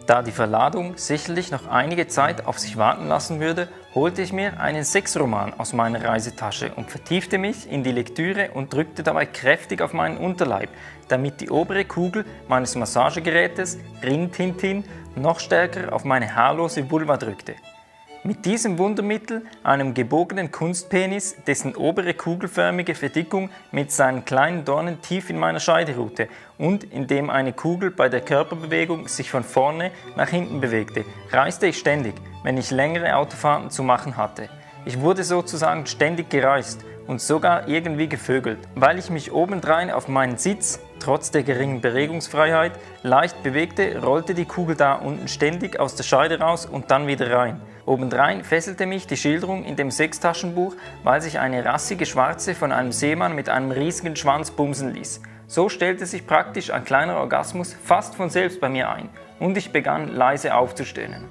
Da die Verladung sicherlich noch einige Zeit auf sich warten lassen würde, holte ich mir einen Sexroman aus meiner Reisetasche und vertiefte mich in die Lektüre und drückte dabei kräftig auf meinen Unterleib, damit die obere Kugel meines Massagegerätes Rin Tin Tin noch stärker auf meine haarlose Vulva drückte. Mit diesem Wundermittel, einem gebogenen Kunstpenis, dessen obere kugelförmige Verdickung mit seinen kleinen Dornen tief in meiner Scheide ruhte und in dem eine Kugel bei der Körperbewegung sich von vorne nach hinten bewegte, reiste ich ständig, wenn ich längere Autofahrten zu machen hatte. Ich wurde sozusagen ständig gereist und sogar irgendwie gevögelt, weil ich mich obendrein auf meinen Sitz, trotz der geringen Bewegungsfreiheit, leicht bewegte, rollte die Kugel da unten ständig aus der Scheide raus und dann wieder rein. Obendrein fesselte mich die Schilderung in dem Sextaschenbuch, weil sich eine rassige Schwarze von einem Seemann mit einem riesigen Schwanz bumsen ließ. So stellte sich praktisch ein kleiner Orgasmus fast von selbst bei mir ein und ich begann leise aufzustöhnen.